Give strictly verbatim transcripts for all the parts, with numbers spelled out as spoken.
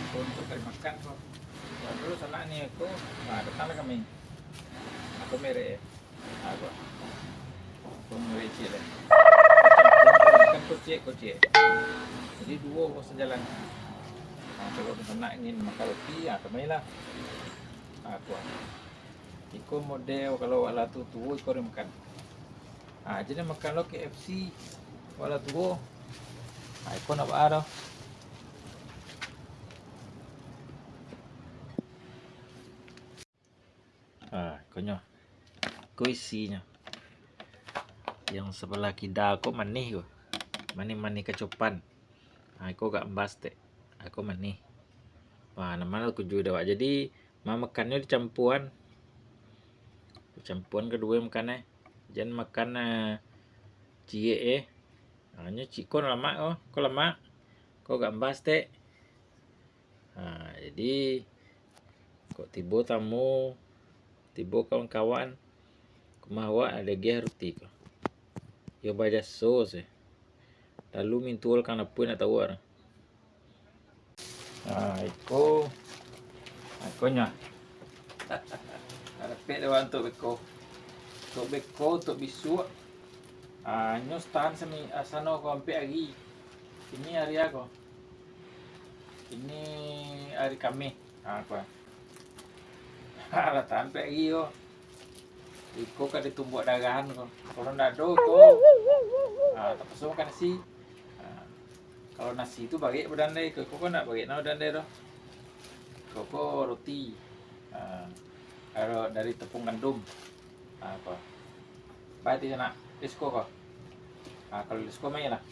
Ko untuak kari makan ko. Kalau dulu sanak ni ko, nah, datanglah kami. Aku merek, eh. Aku. Aku merek ciek lah. Makan ko ciek, ko ciek. Jadi duo ko sajalan. Nah, kalau sanak ingin makan roti, ah, kami lah. Aku. Iko model kalau awak lah tuo-tuo, iko ri makan. Ah, jadi makan lo K F C, awak lah tuo. Ah, iko nak baa doh. Ah, ikonyo. Iko isinyo. Yang sabalah kida ko manih ko. Manih-manih kacopan. Ah, iko agak ambas tek. Ah, iko manih. Wah, nan mano kujui dek awak. Jadi, ma-, makannyo dicampuan. Dicampuan kaduo makan, eh. Jan makan, eh, ciek, eh. Ah, nyo cik ko lamak ko, ko lamak. Ko agak ambas tek. Ha, jadi, kok tibo tamu, tibo kawan-kawan, ka rumah awak, agiah roti ko. Yo bajaso se. Lalu mintuo ka nan apo nak tau awak. Ha, iko, ha, iko nyo. Rapek dek awak untuak beko. Untuak beko, untuak bisuak. Ah, nyo tahan sami-, ah, sano ko ampek ari. Kini ari a ko? Kini ari Kamih. Ah, ko. Lah tahan ampek ari ko. Iko ka ditumbuak darahan ko. Kalau ndak ado ko, ah, tapaso makan nasi. Ah, kalau nasi tu barek badan dai, iko, iko ko ndak barek na badan dai doh. Iko ko roti. Ah, kalau dari tepung gandum. Ah, ko. Baik, ti nak. Let's go ko. Ah, kalau let's go, main lah.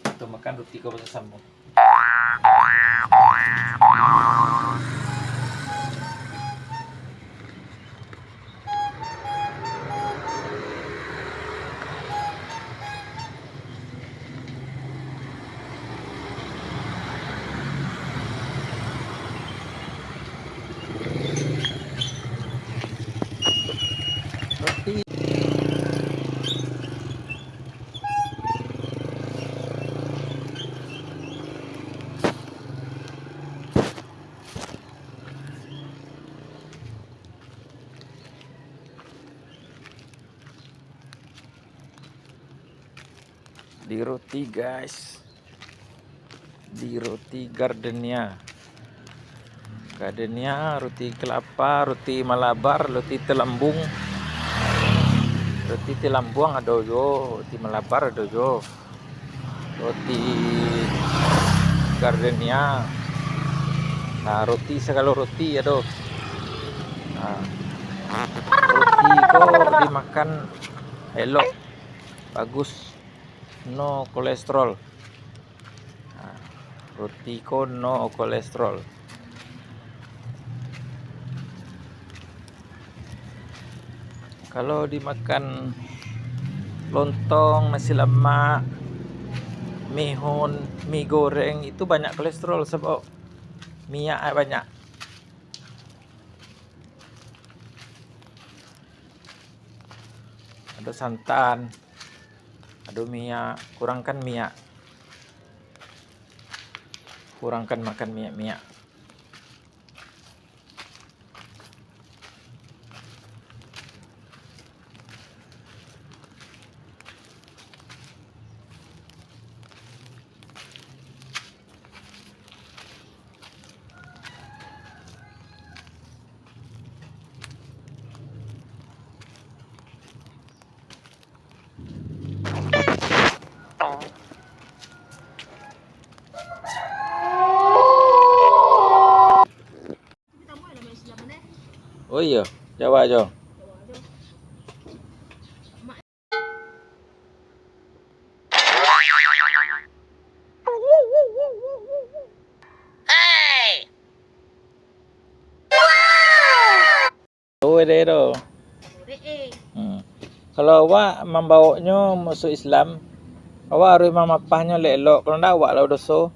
Kita makan roti ko basasamo. Di roti, guys. Di roti gardenia. Gardenia, roti kelapa, roti malabar, roti telambung. Roti telambung ado juo, roti malabar ado juo. Roti gardenia. Nah, roti sagalo roti ado. Nah, roti ko dimakan elok, bagus, no kolesterol. Nah, roti ko no kolesterol. Kalau dimakan lontong, nasi lemak, mihun, mi goreng, itu banyak kolesterol sebab minyak banyak. Ado santan, ado minyak, kurangkan minyak. Kurangkan makan minyak-minyak. Oh iyo, jawab jo. Oi, deh, tu. Hmm. Kalau awak mambawoknyo masuak Islam, awak harus mamapahnyo elok-elok. Kalau ndak, awak lah doso.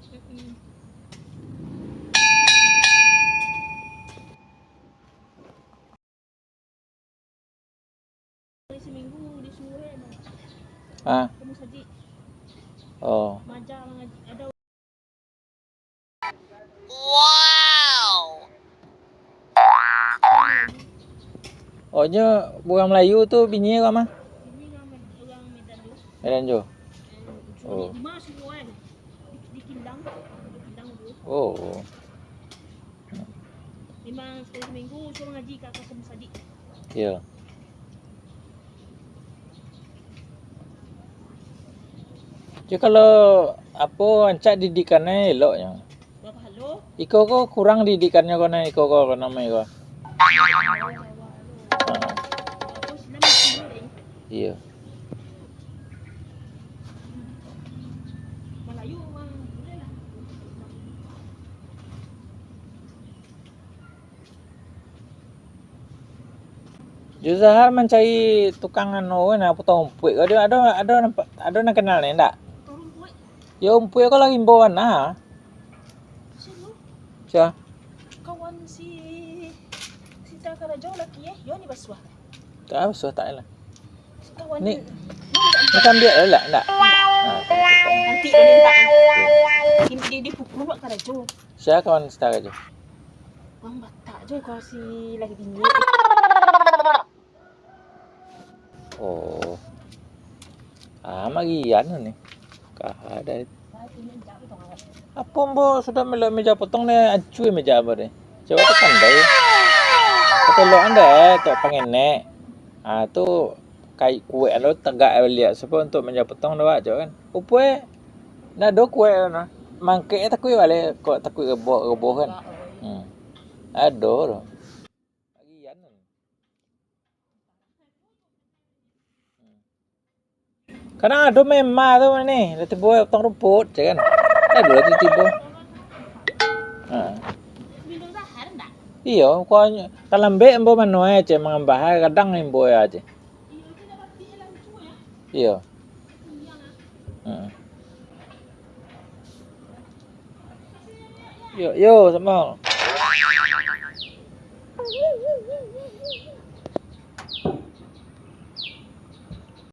Ah. Oh. Oh, nyo urang Melayu tu bini ko mah? Bini urang, urang Medan tu. Medan tu? Hmm, oh. Di ma suruah kan? Di, di Kindang, di Kindang tu. Oh. Memang sakali saminggu suruah ngaji ka, ka Kampung Sadiq. Iyo. Jadi kalau, apo, rancak didikannyo eloknyo. Iko ko kurang didikannyo ko, nah, iko ko, ko namo iko. Ha. Iyo. Jo Zahar mancari tukang anu, nah, potong rumpuik ko. Ado, ado, ado nampak, ado nan kenal ni ndak? Potong rumpuik? Yo, rumpuik ko lah rimbo bana. Sia? Sia? Kawan si, si Sita karajo laki, eh? Yo ni basuah. Tak basuah, tak lah. Si kawan ni. Ni, ni kan biak lah, ndak? Nah, nanti dia minta. Yo. Di, di, di pukul buat karajo. Sia kawan Sita karajo? Urang Batak jo, kawan si laki bini. Oh. Ah, magian ni. Kah ada. Apo ambo sudah melok meja potong ni, ancua meja ambo ni. Cubo tu pandai. Patolokan dek, tok pangenek. Ah, tu kai kuek alo tagak baliak. Sabo untuak meja potong tu, Wak, cubo kan. Upue, ndak ado kuek tu nah. Mangkek takuik baleh, kok takuik rebok-rebok kan. Hmm. Ado tu. Bagian tu. Kadang ado mema tu mah ni, lah tibo potong rumput, cak kan. Ado lah tibo. Ha. Iyo, kok talambek ambo mano ai, cak mangambah ai, kadang ambo ai, cak. Iyo. Ha. Yo, yo, samo.